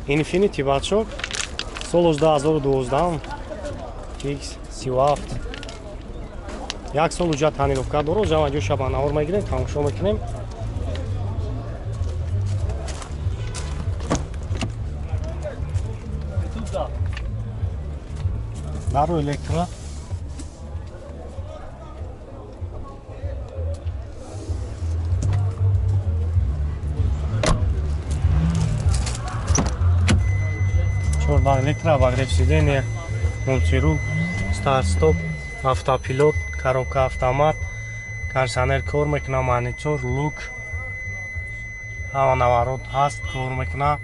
Infiniti бачо солош 2012 X37 як сол уҷа тонировка дорад, ҷамъ ҷо шабанавор мегирем, тамошо мекунем. Дару электро. Чорда электро, обогрев сиденья, мультирул, старт-стоп, автопилот, коробка автомат, кондиционер кор мекунад, монитор, люк, ҳама наворот ҳаст, кор мекунад.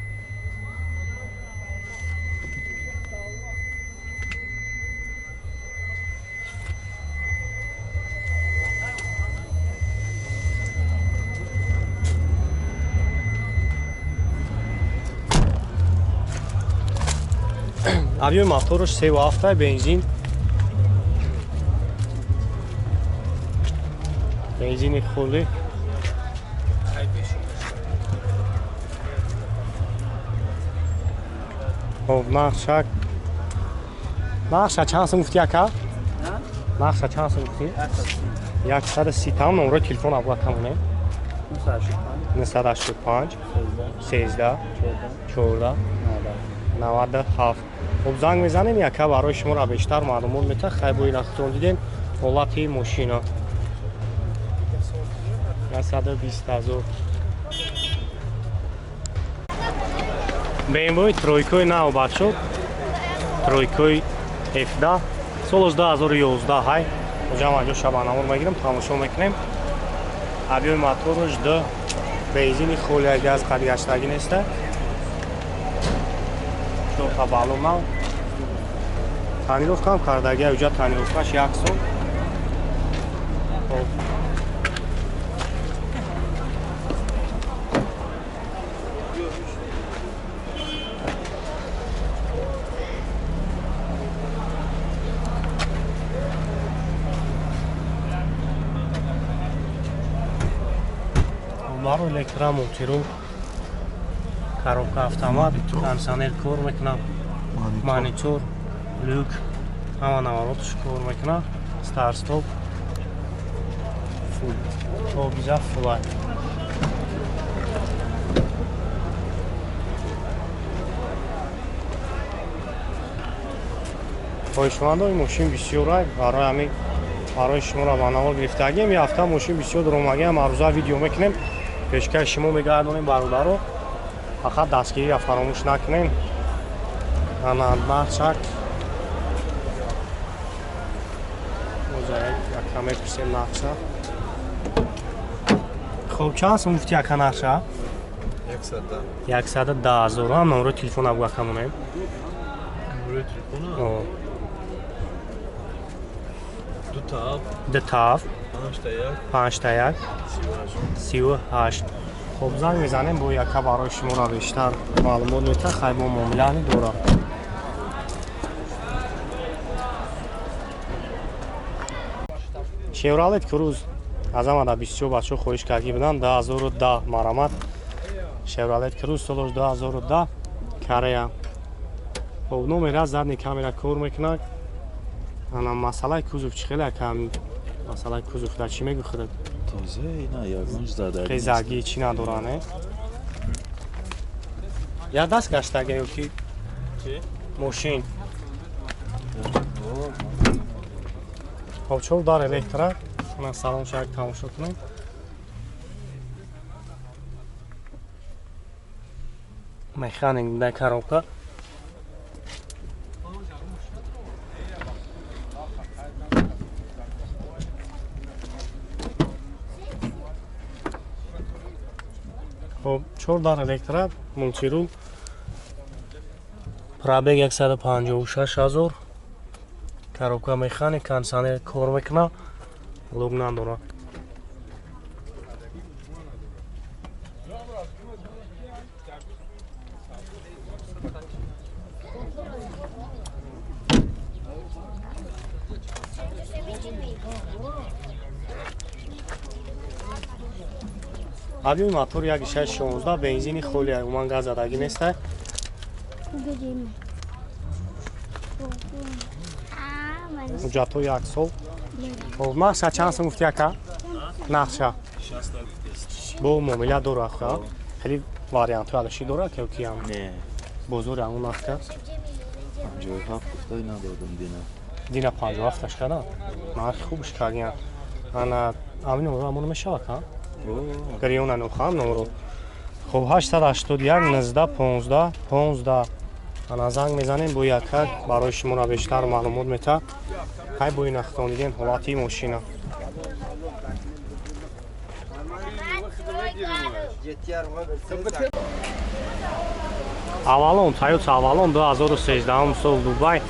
Объёми мотораш 3,7 бензин. Бензини холи. Хоб, нақша. Нақша чанд сум гуфти ака? Нақша чанд сум гуфти? 130 там номерои телефон абла камонем. 985 13 14 97. Хоб, занг мезанем, яка барои шуморо бештар маълумот метаҳад. Хай бо ин дидем ҳолати мошина. 120 000. BMW тройкои нав бачо. Тройкои F10 солаш 2011 ҳай. Ҷамъ ҷо шабанавор мегирем, тамошо мекунем. Объёми мотораш 2 бензини холи, газ қадгаштагӣ неста. Чорта баллон нав. Тонировка ҳам кардагӣ, уҷа тонировкаш як сол. Баро электро, мультирул, коробка автомат, кондиционер кор мекунад, монитор, люк, ҳама навороташ кор мекунад, старт-стоп, фул, тобиза фулай. Хоҳишмандои мошин бисёр, барои ҳамин барои шуморо ба навор гирифтагием. Ин ҳафта мошин бисёр даромагиам, ҳаррӯза видео мекунем, пешкаши шумо мегардонем бародаро. Фақат дастгириро фаромӯш накунем. Ана нақшак яка мепурсем нақша. Хоб, чанд сум гуфти яка нақша? 110 000. Ҳам номерои телефон абгу яка монем. Номерои телефона? 2 7 5 1 38. Хоб, занг мезанем, бо яка барои шуморо бештар маълумот метаҳад. Хай бо муомилаани дорад. Chevrolet Cruze аз ҳамада бисёр бачаҳо хоҳиш кардагӣ буданд. 2010 марамат. Chevrolet Cruze солаш 2010 Корея. Хоб, номера задний камера кор мекунад. Ана масъалаи кузов чӣ хеле ака? Масъалаи кузов дар чӣ мегӯ худат? Тоза ина ягон задаги. Хезагӣ чӣ надора, не? Я даст гаштага ё ки? Мошин. Хоб, чор дар электро. Ана салон шак тамошо кунем. Механик дар коробка. Хоб, чор дар электро, мультирул, пробег 156 000, коробка механик, кондиционер кор мекунад, лук надорад. Объёми мотор 1.16 бензини холи, умуман газ задагӣ нест. Ҳуҷҷатҳо як сол. Хоб, нақша чанд сум гуфти ака? Нақша. Бо муомила дора ака? Хеле вариантҳои алашӣ дора ки ки ҳам? Не. Бозори ҳамон нарх аст? 57 гуфта надодам дина. Дина 57-аш кардам. Нархи хубш кардиян. Ана амин номро амон мешавад ка? Гриона нухам номро. Хоб 881 19 15 15. Ана занг мезанем бо якак барои шуморо бештар маълумот мета. Ҳай бо ин ахтон дидем ҳолати мошина. Авалон, Toyota Avalon 2013 сол Дубай.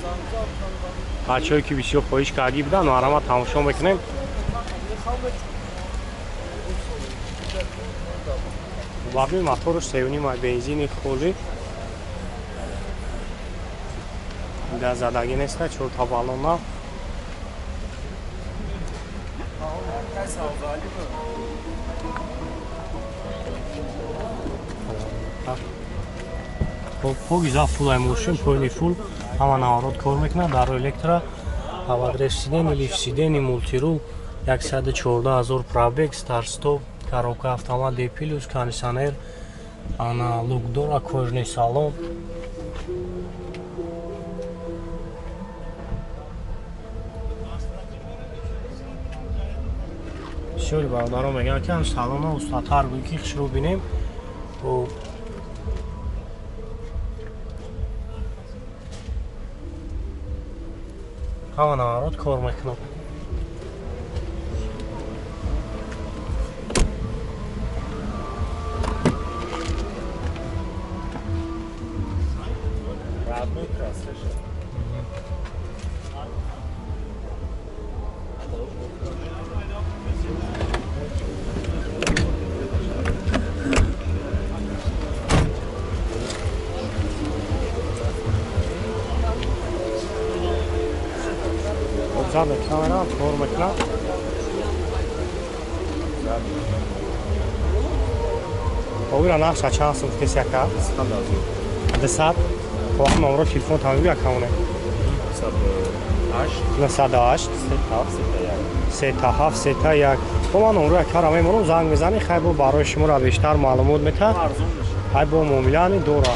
Бачаҳое ки бисёр хоҳиш кардӣ буданд, марҳамат тамошо мекунем. Баби моторш 3.5 бензини холӣ. Газ задагӣ нест, 4 та баллона. Хоб, погиза фулай мошин, поини фул, ҳама наворот кор мекунад, дар электро, обогрев сидени, лифт сидени, мултирул, 114 000 пробег, старт-стоп, коробка автомат D+, кондиционер, ана люк дора, кожаный салон. Бисёри бародарон мегӯянд ки ҳам салона устатар буд ки хушрӯ бинем. Ҳама наворот кор мекунад. Задна камера кор мекунад. Овира нақша чанд сум кеси ака? 200. Хоб, номро телефон тамоми акамоне. 908 37 31. Хоб, ман номро акара мемонам, занг мезанӣ, хай бо барои шуморо бештар маълумот метаҳад. Хай бо муомилаани дора.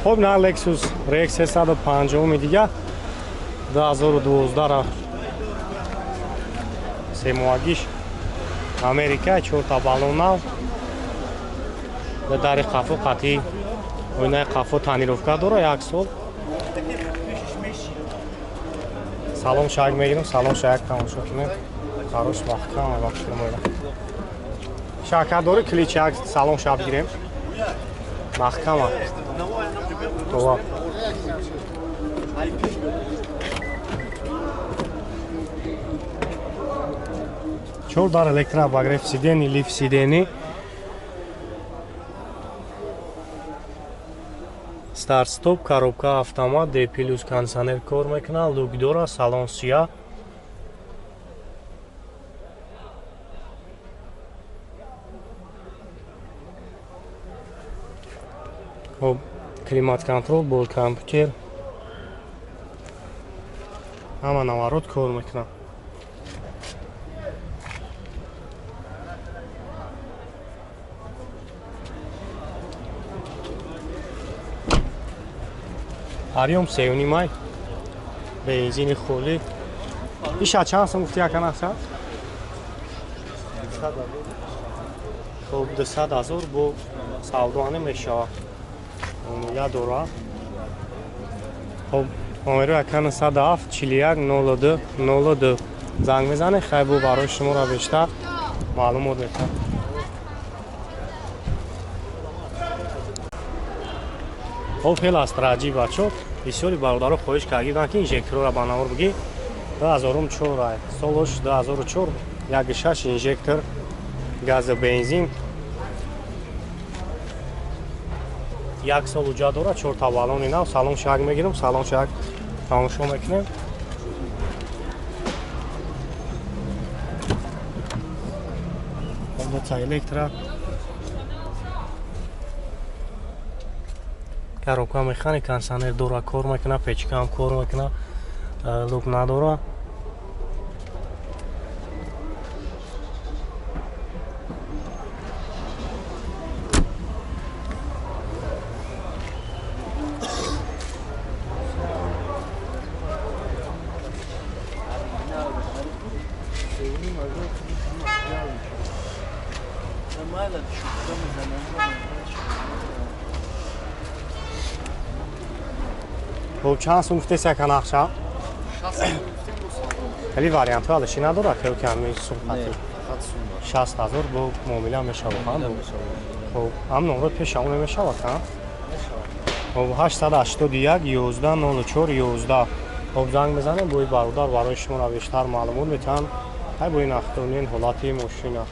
Хоб, на Lexus RX 350 дига 2012 ра семоагиш Америка, 4 та баллон нав. Дари қафо қатъи оинаи қафо тонировка дора як сол. Салом шаг мегирем, салом шаг тамошо кунем. Харош маҳкам бахши моя. Шака дори клич як салом шаб гирем. Маҳкама. Това. Чор дар электрообогрев сидени, лифт сидени. Старт-стоп, коробка автомат, D+, кондиционер кор мекунад, люк дора, салон сия. Хоб, климат-контрол, бо компютер. Ҳама наворот кор мекунад. Ариём 3.5 май, бензини холӣ. Иша чанд сум гуфти ака нақша? Хоб, 200 000 бо савдоане мешавад. Муомила дора. Хоб, номеро ака 907 41 02 02 занг мезанед, хай бо барои шуморо бештар маълумот метаҳад. Хоб, хеле астраҷӣ бачо. Бисёри бародаро хоҳиш карданд ки инжекторро ба навор бигӣ. 2004 солош 2004 1.6 инжектор газу бензин. Як сол уҷа дора, 4 та баллони нав. Салон шаг мегирам, салон шаг тамошо мекунем. Дута электро. Коробка механик, кондиционер дора, кор мекуна, печка ҳам кор мекуна, люк надора. Хоб, чанд сум гуфтеси ака нақша? Хеле вариантҳо алиши надорад, ки ҳами сумқати 60 ҳазор бо муомила мешавад. Хоб, ҳам номро пеша он мешавад, ҳа? Хоб, 881 11 04 11. Хоб, занг мезанем, бо бародар барои шуморо бештар маълумот метаҳанд. Ҳай бо ин ахтонин ҳолати мошина.